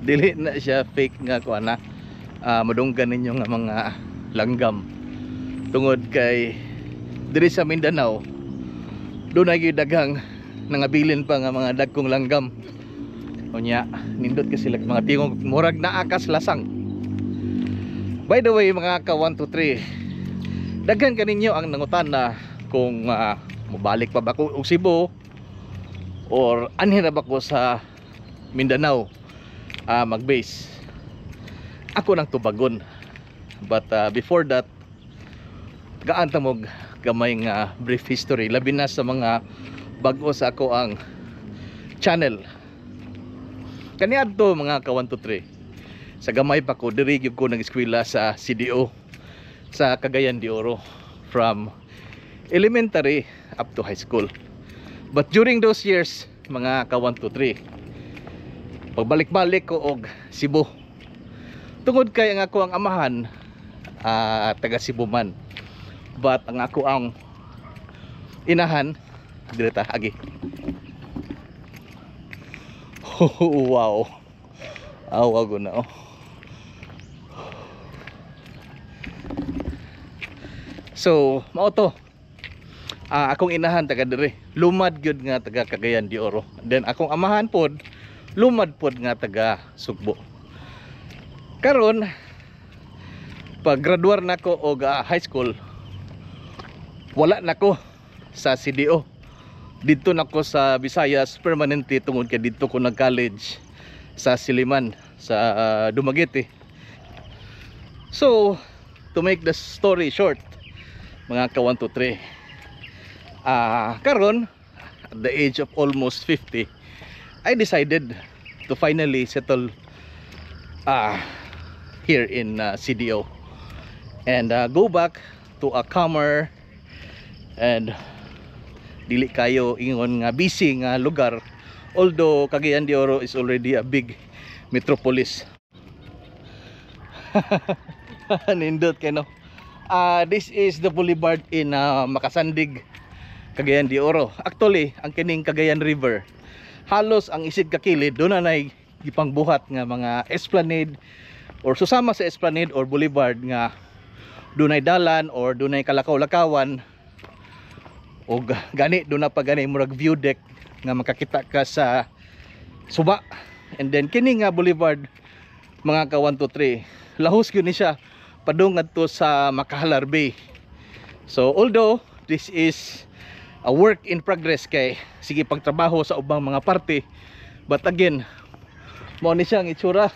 Dili na siya fake nga kuan na madunggan ninyo nga mga langgam, tungod kay diri sa Mindanao dunay gyud daghang nangabilin pa nga mga dagkong langgam. Unya nindot kasi sila mga tingog, murag naa kas lasang. By the way, mga ka 1 2 3, daghan kaninyo ang nangutana kung mobalik pa ba ko og Cebu or anhi na ba ko sa Mindanao mag-base. Ako nang tubagon, but before that, gaan ta mog gamay nga brief history, labi na sa mga bag-o sa ako ang channel. Kaniadto, mga ka 1 2 3, sa gamay pa ko, diri gyud ko nag-eskwela sa CDO sa Cagayan de Oro from elementary up to high school. But during those years, mga ka 1 2 3, pagbalik-balik ko og Cebu tungod kay ang ako ang amahan taga Cebu man, but ang ako ang inahan dili ta agi. Wow, aw na oh. So mao to, akong inahan taga diri, lumad gyud nga taga Cagayan de Oro. Then akong amahan pod, lumad pod nga taga Sugbo. Karon pag graduar nako og high school, wala nako sa CDO. Didto nako sa Visayas permanently tungod kay didto ko nag-college sa Silliman sa Dumaguete. So to make the story short, mga ka 1 2 3, karon at the age of almost 50, I decided to finally settle here in CDO and go back to a calmer and dili kayo ingon nga busy nga lugar, although Cagayan de Oro is already a big metropolis. Nindot kay no. This is the boulevard in Macasandig, Cagayan de Oro. Actually, ang kining Cagayan River, halos ang isig kakilid doon na nay gipangbuhat nga mga esplanade or susama sa esplanade or boulevard nga dunay dalan or dunay kalakaw-lakawan, og gani doon na pa gani murag view deck nga makakita ka sa suba. And then kini nga boulevard, mga ka 1 2 3, lahos gyud ni siya padung ngadto sa Macajalar Bay. So although this is a work in progress kay sige pagtrabaho sa ubang mga parte, but again, mao ni siya ang itsura.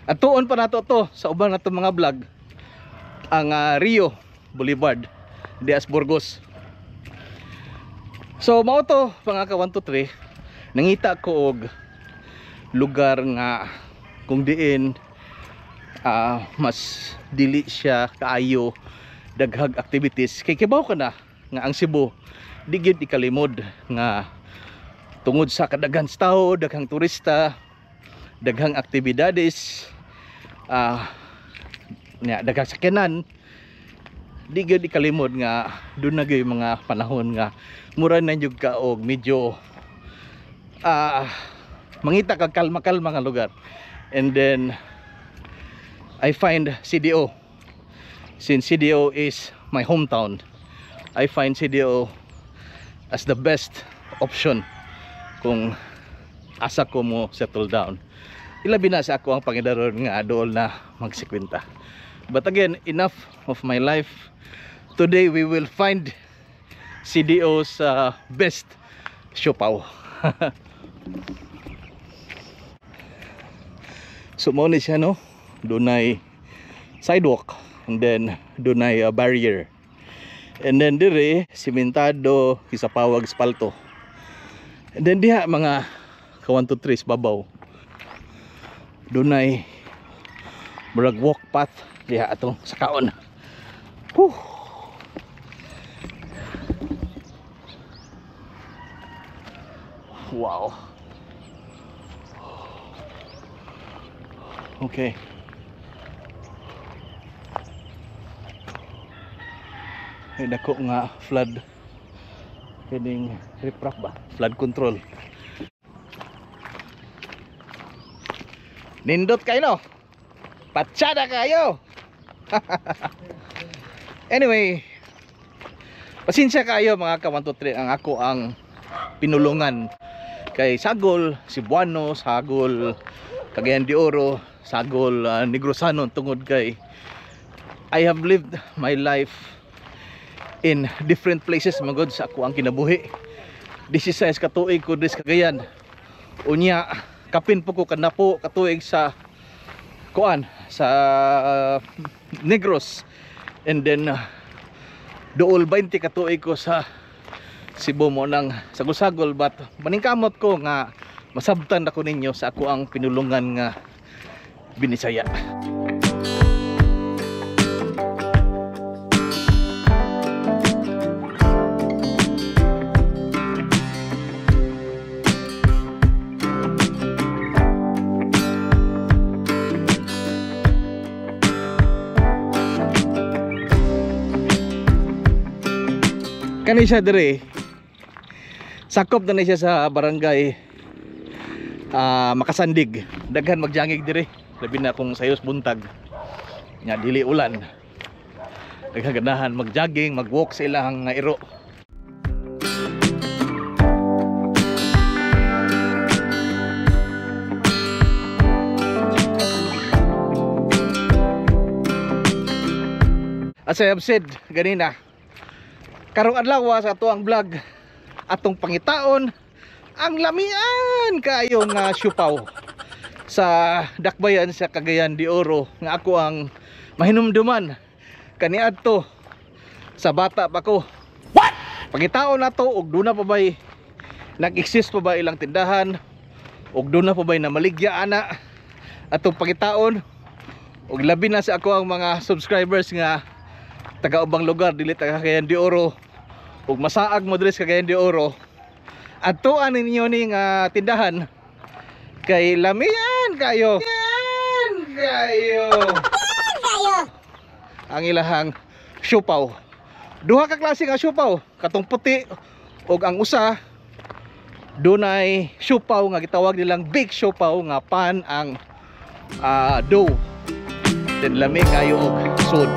At tuon pa nato to sa ubang nato mga vlog, ang Rio Boulevard Dias Burgos. So mao to, mga ka 1 2 3, nangita ko og lugar nga kung diin mas dili siya kaayo daghag activities, kay kibaw ka na nga ang Cebu di gyud ikalimod nga tungod sa kadaghan sa tao, daghang turista, daghang aktibidades, nya daghang sakyanan, di gyud ikalimod nga doon na gyud mga panahon nga mura na jud ka og medyo mangita kag kalma-kalma nga lugar. And then I find CDO. Since CDO is my hometown, I find CDO as the best option kung asa ko mo settle down, ilabi na sa ako ang pangidaron nga dool na magsikwenta. But again, enough of my life. Today we will find CDO's best siopaw. So mao ni siya no, dunay sidewalk and then dunay barrier, and then dire simentado, hisapawag espalto. And then diha, mga ka 1 2 3, babaw dunay murag walk path diha atong sakaon. Whew. Wow. Okay. Ay, dako nga flood kining riprap ba? Flood control. Nindot kayo, no? Patsada kayo. Anyway, pasensya kayo mga ka 1, 2, 3, ang ako ang pinulungan kay Sagol Cebuano, Sagol Cagayan de Oro, Sagol Negrosanon, tungod kay I have lived my life in different places magod sa ako ang kinabuhi. 16 ka tuig ko diri sa Cagayan. Unya kapin po ko kanapo katuig sa kuan sa Negros, and then dool 20 katuig ko sa Cebu mo nang sagol-sagol, but maningkamot ko nga masabtan ako ninyo sa ako ang pinulungan nga Binisaya. Kani siya dire, sakop na ni siya sa barangay Makasandig. Daghan magjangig dire, labi na kung sayos buntag nya dili ulan. Daghan ganahan magjogging, magwalk sa ilahang iro. As I have said ganina, karong adlaw sa ato ang vlog, atong pangitaon ang lamian kaayo nga siupaw sa dakbayan sa Cagayan de Oro nga ako ang mahinumduman kaniadto sa bata pa ko. What? Pangitaon nato og duna pa bay nag-exist pa ba ilang tindahan, og duna pa bay namaligya ana atong pangitaon, og labi na sa ako ang mga subscribers nga taga ubang lugar dili taga Cagayan de Oro ug masaag mo diri sa Cagayan de Oro, adtuan ninyo ning tindahan kay lamian kayo. Lamian kayo ang ilahang siupaw. Duha ka klase nga siupaw, katong puti ug ang usa dunay siupaw nga gitawag nilang big siupaw nga pan ang dough. Then lami kayo og sud.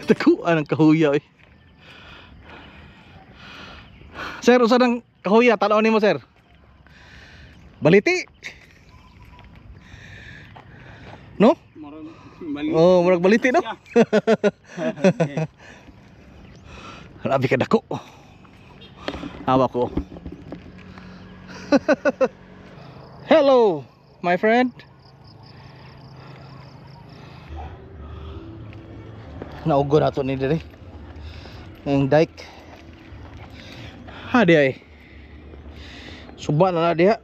Takuan ang kahuya eh. Sir, usa nang kahuya tan-aw nimo sir. Baliti. No? Oh, murag baliti no. Grabe ka dako. Awa ko. Hello, my friend. Naugo na to ni diri. Ang dike. Ha di ay. Suba na na diha.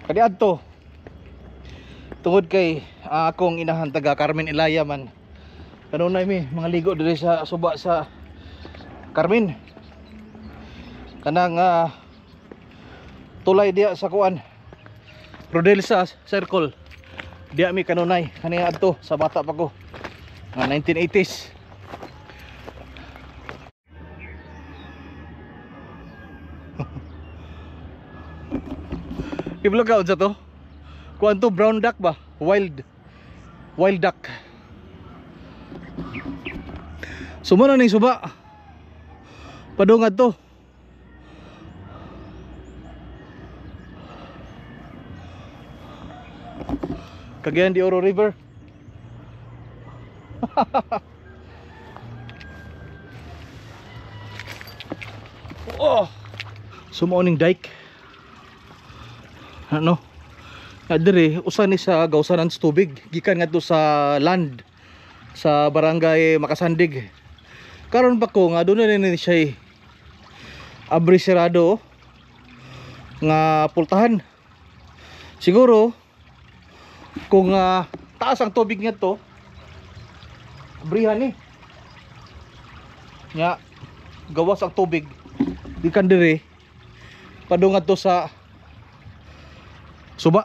Kadi adto. Tungod kay akong inahan taga Carmen Ilaya man. Kanunay mi mga ligo diri sa suba sa Carmen. Kanang tulay diha sa kuan. Rodelsa Circle. Diha mi kanunay kaniya adto sa bata pa ko. Mga 1980s. Iblo ka unsa to? Kuan to, brown duck ba? Wild duck. Sumuna ning suba. Padungad to. Cagayan de Oro River. Oh. So mao ning dike. Ano? Nga diri usa ni sa gawsanan sa tubig gikan ngadto sa land sa barangay Makasandig. Karon pa ko nga doon na ni siya abri sirado nga pultahan. Siguro kung taas ang tubig ngadto, abrihan ni. Nya gawas ang tubig gikan diri padung ngadto sa suba.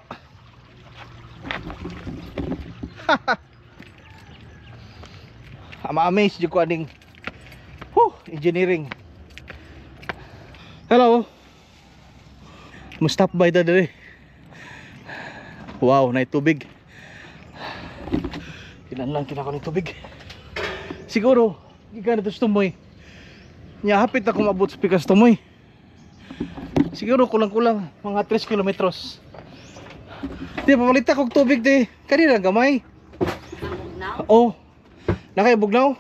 Ama-amaze jud ko aning engineering. Hello. Mo stop by ta diri. Wow, nay tubig. Kinahanglan kina ko ning tubig. Siguro gikan na to sa Tumoy. Nya hapit ako maabot sa pikas Tumoy. Siguro kulang-kulang mga 3 kilometros. Di papalit ako og tubig di. Kanina gamay. Oh. Nakay bugnaw.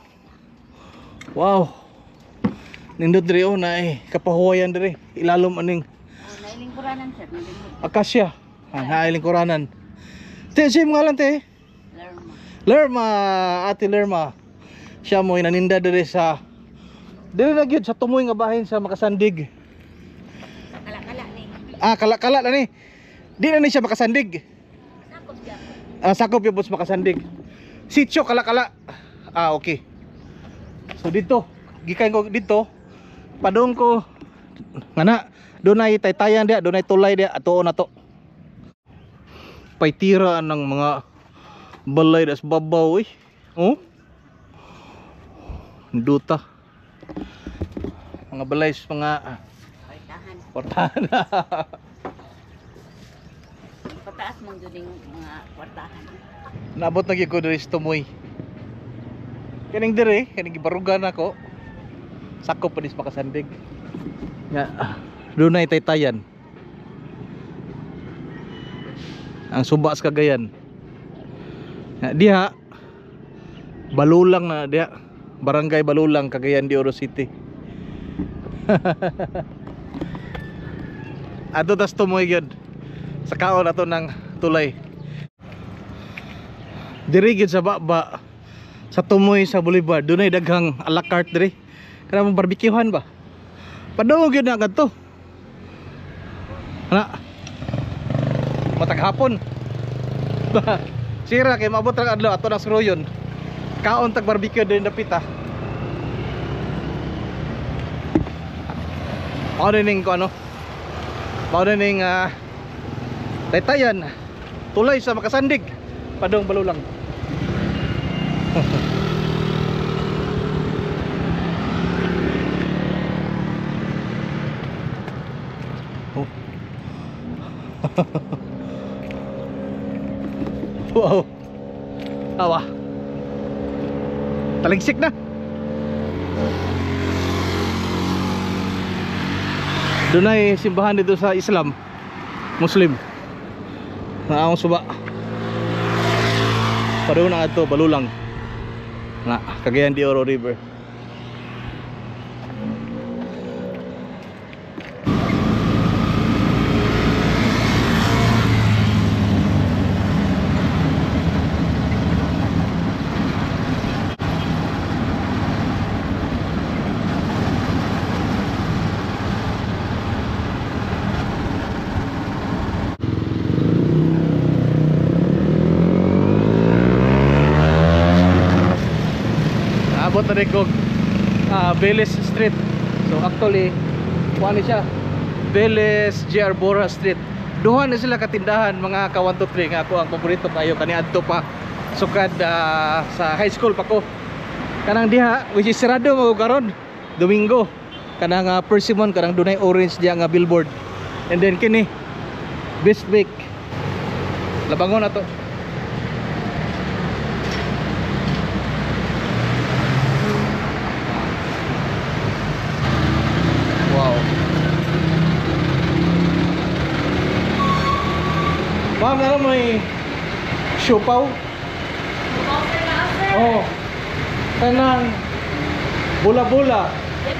Wow. Nindot diri oh na eh kapahuwayan diri. Ilalom aning Nailingkuranan sir. Akasya. Ah, nailingkuranan. Te, sino ngalan te? Lerma. Lerma, Ate Lerma. Siya mo inaninda diri sa diri na gyud sa Tumoy nga bahin sa Makasandig. Kala-kala ni. Ah, kala-kala na ni. Di na ni siya Makasandig. Sakop siya. Ah, sakop yung sa Makasandig. Sitio Kala-kala. Ah, okay. So dito, gikan ko dito, padung ko ngana, dunay taytayan dia, dunay tulay dia, atuon na to. Paytira ng mga balay das babaw eh. Oh. Duta. Mga balay sa mga Kwartahan. portahan. Pataas mong dun yung mga kwartahan. Naabot na gyud ko diri sa Tumoy. Kaning diri, kaning gibarugan nako. Sakop pa dis Makasandig. Nga dunay taytayan. Ang suba sa Cagayan. Nga diha Balulang na diha. Barangay Balulang, Cagayan de Oro City. Ato tas Tumoy gyud. Sa kaon ato ng tulay. Diri gyud sa baba sa Tumoy sa Boulevard, dunay daghang a la carte diri. Kana mong barbecuehan ba? Padung gyud na kadto. Ana. Matag hapon. Sira kay maabot ra adlaw ato nang suroyon. Kaon tag barbecue diri dapit ah. Mao ning ko ano. Mao ning taytayan tulay sa Makasandig padung Balulang. Oh. Wow. Awa. Taligsik na. Dunay simbahan dito sa Islam. Muslim. Naang suba. Padung na ato Balulang. Na Cagayan de Oro River. Abot na rin kog Velez Street. So actually kuan ni siya, Velez GR Bora Street. Duha na sila katindahan mga ka 1 2 3 nga ako ang paborito kayo kani adto pa sukad sa high school pa ko. Kanang diha which is sarado mo karon Domingo. Kanang Persimmon, kanang dunay orange diha nga billboard. And then kini Best Bake. Labangon na to. Wow. Ma'am, meron may siopaw? Oh. Kanang bula-bula.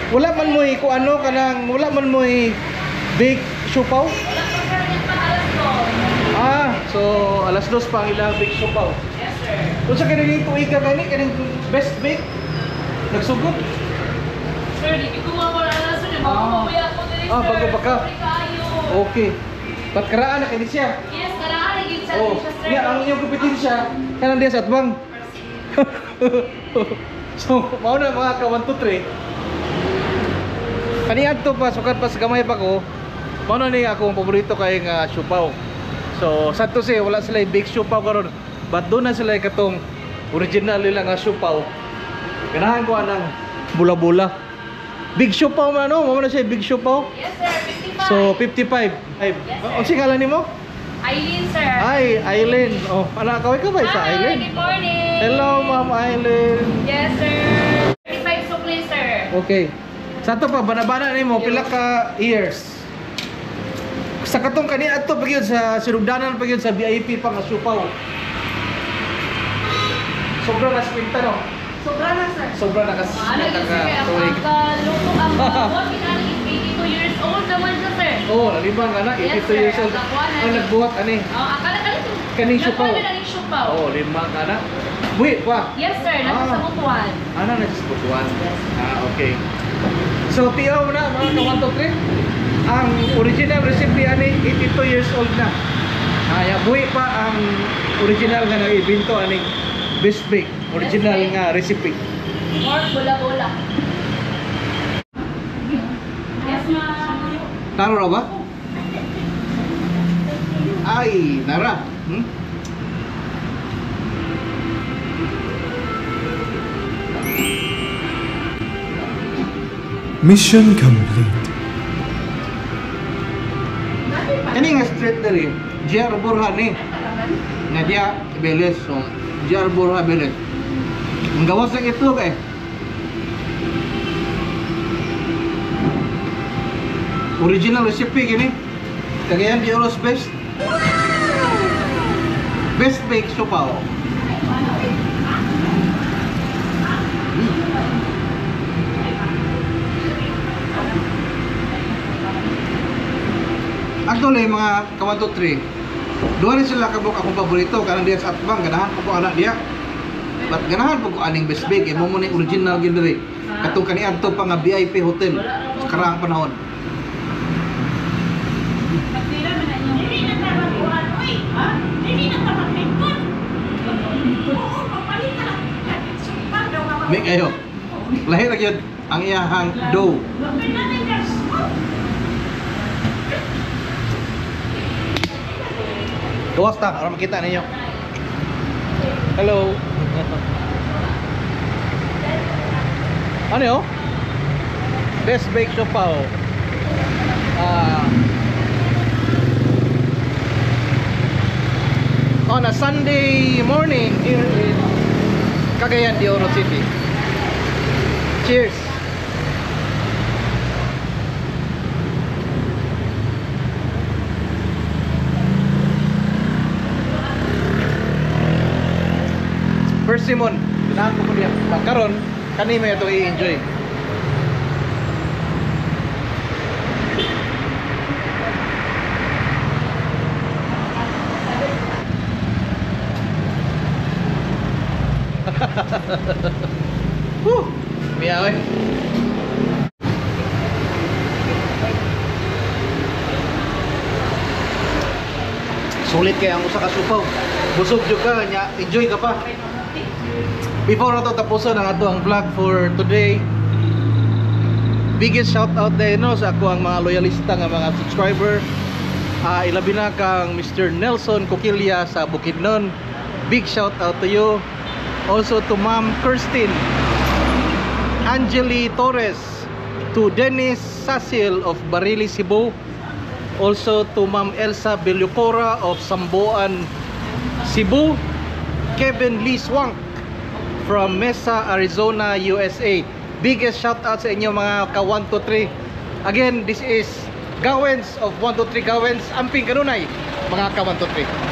Wala man mo'y kung ano kanang wala man mo'y bake siopao. Wala pa sir, yan pa 2:00. Ah, so 2:00 pa ang ilang bake siopao. Yes sir. Unsa kani tuig ka gani kaning best bake? Nagsugod? Sir, di ko mawala na sir. Bago Ah. pa kuya ako diri sir. Ah, bago pa ka? Sorry kaayo. Okay. Ba't karaan na kini siya? Yes, karaan gid sa Oh, siya sir. yeah, ang inyong kompetensya kanang diya sa atbang. So, mao na mga ka 1 2 3. Kaniadto pa sukad pa sa gamay pa ko. Mao na ni akong paborito kay nga siopao. So, sad to say wala sila big siopao karon. But doon na sila katong original nila nga siopao. Ganahan ko anang bula-bula. Big siopao man no, mao na siya big siopao. Yes sir, 55. So 55. Ay, Yes, sir. unsa ngalan nimo? Eileen sir. Ay, Eileen. Oh, anak ka ba sa Hi, Eileen? good morning. Hello, Ma'am Eileen. Yes sir. 35 sukli sir. Okay. Sa ato pa banabana nimo pila ka years? Sa katong kani adto pa gyud sa sinugdanan pa gyud sa VIP pa nga siopao. Sobra na spinta no. Sobra na sir. Sobra na kas Ano yun sir, ang tuig. pagkaluto ang buwan kinani is 82 years old naman siya sir. Oh, nalibang ka na, 82 Yes, sir. years old. Ang kakuha na Ang ni- nagbuhat ani. Oh, akala ka nito. Kaning siopao. Nagkuha na ng siopao. Oh, lima ka na. Buhi pa. Yes sir, nasa Ah. sa Butuan. Ana na sa Butuan. Yes. Ah, okay. So, tiyaw na mga ka 1 2 3. Ang original recipe ani 82 years old na. Ay, buhi pa ang original nga nag-ibento aning best bake, original Best bake. nga recipe. Or bola-bola. Yes ma'am. Taro ra ba? Ay, nara. Mission complete. Kani nga street diri, JR Borja ni. Nga diya Beles, so JR Borja Beles. Ang gawas ng itlog eh. Original recipe kini. Cagayan de Oro's best. Best baked siopao. Actually, mga ka 1 2 3, duha ni sila kabuk akong paborito kanang diya sa Atbang, ganahan ko po anak diya. But ganahan po ko aning best bake, mo mo ni original gyud diri. Katong kaniadto pa nga VIP hotel sa karaang panahon. Nagtira man na inyong. Dili na ta magkuhan, uy! Ha? Dili na ta maglingkod! Oo, papalit na lang. Sumpa daw nga May kayo. Lahi ra gyud ang iyahang dough. Okay na na yung Gawas ta aron makita ninyo. Hello. Ano yun? Best Bake Siopao. Ah. On a Sunday morning here in Cagayan de Oro City. Cheers! Persimmon, ganahan ko niya. Karon, kani may ito i-enjoy. Woo! Miyaw eh. Sulit kay ang usa ka siopao. Busog jud ka nya, enjoy ka pa. Before na to tapuson ang ato ang vlog for today. Biggest shout out din no sa ako ang mga loyalista nga mga subscriber. Ilabi na kang Mr. Nelson Coquilla sa Bukidnon. Big shout out to you. Also to Ma'am Kirsten Angeli Torres, to Dennis Sasil of Barili, Cebu. Also to Ma'am Elsa Bellucora of Samboan, Cebu. Kevin Lee Swank from Mesa, Arizona, USA. Biggest shout out sa inyo mga ka 1 2 3. Again, this is Gawens of 1 2 3 Gawens. Amping kanunay mga ka 1 2 3.